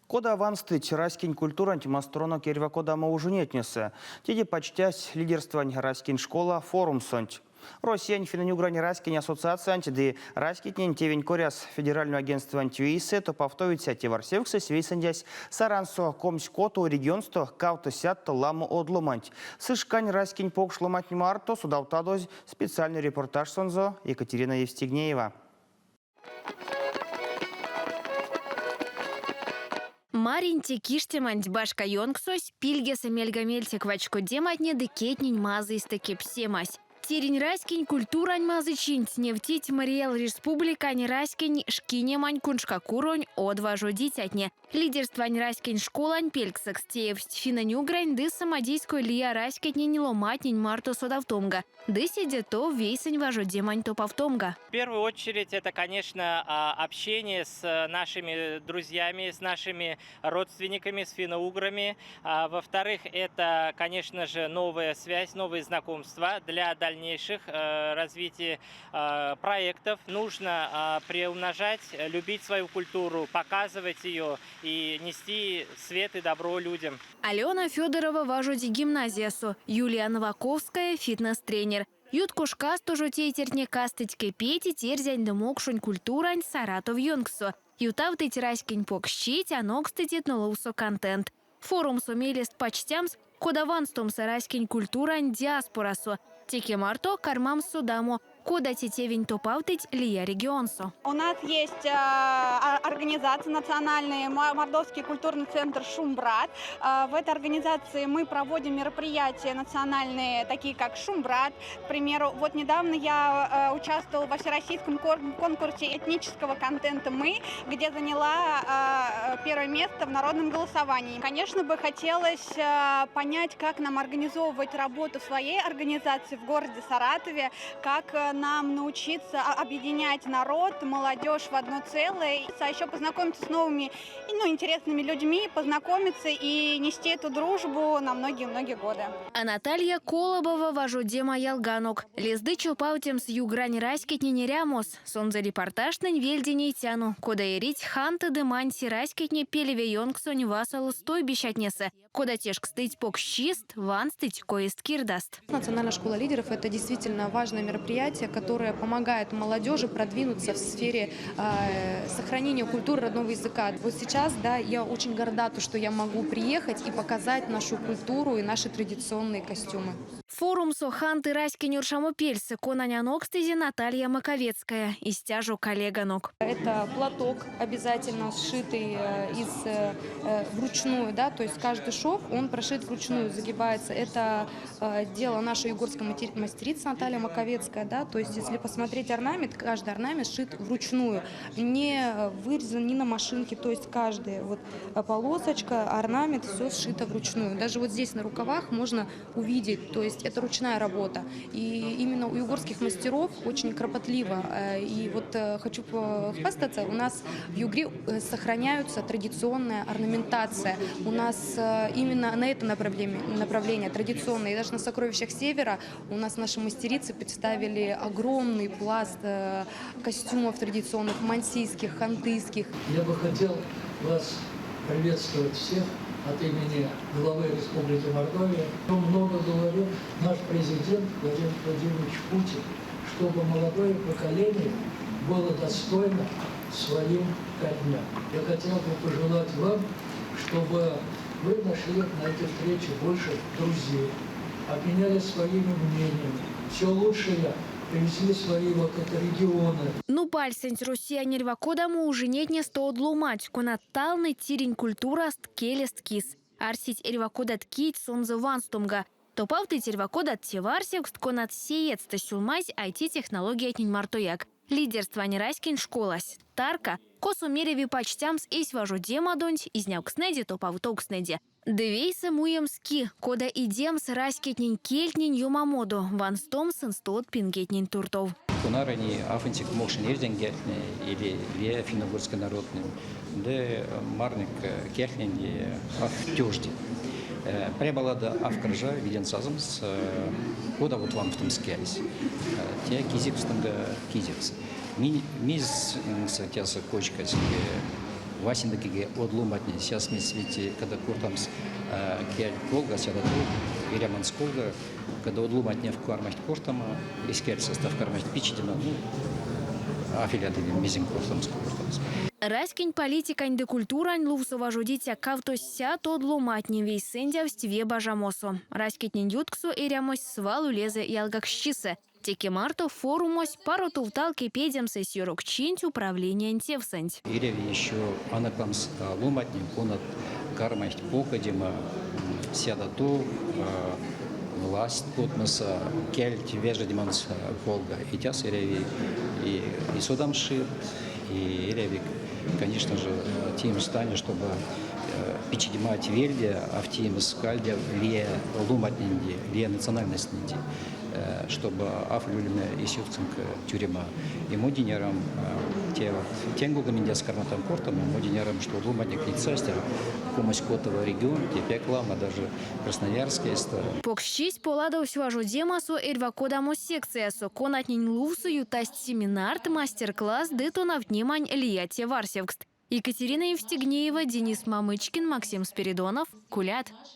Кода ванстыть раськень культуранть масторонок эрьва кодамо ужинетнесэ. Теде пачтясь лидерствань раськень школа форумсонть. Россиянь финнэнь-угрань раськень ассоциациянть ды раськетнень тевень коряс федеральной агентстванть вейсэ топавтовиця теварсевксэсь вейсэндясь Сарансо 26 регионсто кавтосядто ламо од ломанть. Сы шкань раськень покш ломантнень марто содавтадозь специальной репортажсонзо Екатерина Евстигнеева. Маринь те киштеманть башка ёнксось, пильгесэ мельга-мельцек вачкодематне ды кедтнень мазыйстэ кепсемась. Тиринь раськень культурань мазычинть невтить Марий Эл Республикань раськень шкинемань куншкакуронь од важодицятне. Лидерствань раськень школань пельксэкс теевсть финнэнь-угрань ды самодийской лия раськетнень ломатнень марто содавтомга ды седе тов вейсэнь важодемань топавтомга. В первую очередь это, конечно, общение с нашими друзьями, с нашими родственниками, с финно-уграми. Во-вторых, это, конечно же, новая связь, новые знакомства для дальнейших развития проектов. Нужно приумножать, любить свою культуру, показывать ее и нести свет и добро людям. Алена Федорова важоди гимназиясо, Юлия Новаковская фитнес-тренер. Юткошкасто жо тейтертне кастыть кепетить эрзянь ды мокшонь культуранть Саратов ёнкссо. Ютавтыть раськень покшчить, анокстыть этнолувсо контент. Форумсо мелест пачтямс, кода ванстомс раськень культурань диаспорасо. Теке марто кармамс содамо, кода те тевенть топавтыть лия регионсо. У нас есть организация национальная Мордовский культурный центр «Шумбрат». В этой организации мы проводим мероприятия национальные, такие как «Шумбрат». К примеру, вот недавно я участвовала во всероссийском конкурсе этнического контента «Мы», где заняла первое место в народном голосовании. Конечно бы хотелось понять, как нам организовывать работу своей организации в городе Саратове, как нам научиться объединять народ, молодежь в одно целое, а еще познакомиться с новыми, ну, интересными людьми, познакомиться и нести эту дружбу на многие-многие годы. А Наталья Колобова важодема ялганок. Лезды чопавтемс югрань раськетнень эрямос. Сонзэ репортажтнень вельде нейтяно, кода эрить ханты ды манси раськетне пелевеёнксонь васоло стойбищатнесэ, кода тешкстыть покшчист, ванстыть коест-кирдаст. Национальная школа лидеров – это действительно важное мероприятие, которое помогает молодежи продвинуться в сфере сохранения культуры родного языка. Вот сейчас, да, я очень горда, то, что я могу приехать и показать нашу культуру и наши традиционные костюмы. Форумсо ханты раськень оршамопельсэ, конань анокстызе Наталья Маковецкая, истя жо коллеганок. Это платок обязательно сшитый из вручную, да, то есть каждый шов, он прошит вручную, загибается. Это дело нашей югорской мастерицы Наталья Маковецкая, да, то есть если посмотреть орнамент, каждый орнамент сшит вручную, не вырезан ни на машинке, то есть каждая вот полосочка, орнамент, все сшито вручную. Даже вот здесь на рукавах можно увидеть, то есть это ручная работа. И именно у югорских мастеров очень кропотливо. И вот хочу похвастаться, у нас в Югре сохраняются традиционная орнаментация. У нас именно на это направление традиционное. И даже на сокровищах Севера у нас наши мастерицы представили огромный пласт костюмов традиционных, мансийских, хантыйских. Я бы хотел вас приветствовать всех от имени главы Республики Мордовия. Много говорил наш президент Владимир Владимирович Путин, чтобы молодое поколение было достойно своим корням. Я хотел бы пожелать вам, чтобы вы нашли на этой встрече больше друзей, обменялись своими мнениями, все лучшее привезли свои вот это регионы. Нупальсэнть Россиянь эрьва кодамо ужинетнестэ од ломанть, конат талныть тиринь культураст, келест кис. Арсить эрьва кодат кить сонзэ ванстомга. Топавтыть эрьва кодат теварсевкст, конат сеедьстэ сюлмазь IT-технологиятнень мартояк. Лидерствань раськень школась, тарка, косо мереви пачтямс эсь важодемадонть, изнявкстнэде, топавтовкстнэде. Ды вейсэ муемс ки, кода идемс раськетнень кельтнень ёмамодо, ванстомс сынст од пингетнень туртов. Кунарани афынсек мокшин эрзянь кельтне или лия финно-угорской народной, ды марник кельтнень афтёжди. Прябалады авкржа виденцазымс, кода вот ванстомс келесь. Те кизекстэнге кизекс. Минь мизсэ тясо кочказь. Васенцеде од ломантне, сейчас мы ведь, когда кортамс кель колга, сяда эрямонть колга, когда од ломантне кармасть кортамо, эсь кельсэст кармасть пичедеме, ну, а пелят мезень кортамс, кортамс. Раськень политикань ды культурань лувсо важодиця 200 од ломантне вейсэндявсть ве бажамосо. Раськетнень ютксо эрямось свал улезэ ялгаксчисэ. Теке марто форумось паро тувтал кепедемс эсь ёрокчинть управлениянь тевсэнть. Эряви еще анокламс ломантне, конат кармасть покодема сяда тов, власть потмоса, кельть важодеманть колга. И тяс эряви и, и содамшит, и эряви, конечно же, теемс стане, чтобы пичедемать вельде, а в теемс кальде лия ломантнень, лия национальностнень, чтобы аволь улеме эсь ютксонк тюрема. И мон динярам те тень миндяс карматам кортамо, мон динярам, что ломантне састь, 29 регион, те пек ламо, даже Красноярское. Покшчись поладовсь важодемасо эрьва кодамо секциясо. Конатнень лувсо ютасть семинарт, мастер-класс ды тонавтнемань лия теварсевкст. Екатерина Евстигнеева, Денис Мамычкин, Максим Спиридонов. Кулят.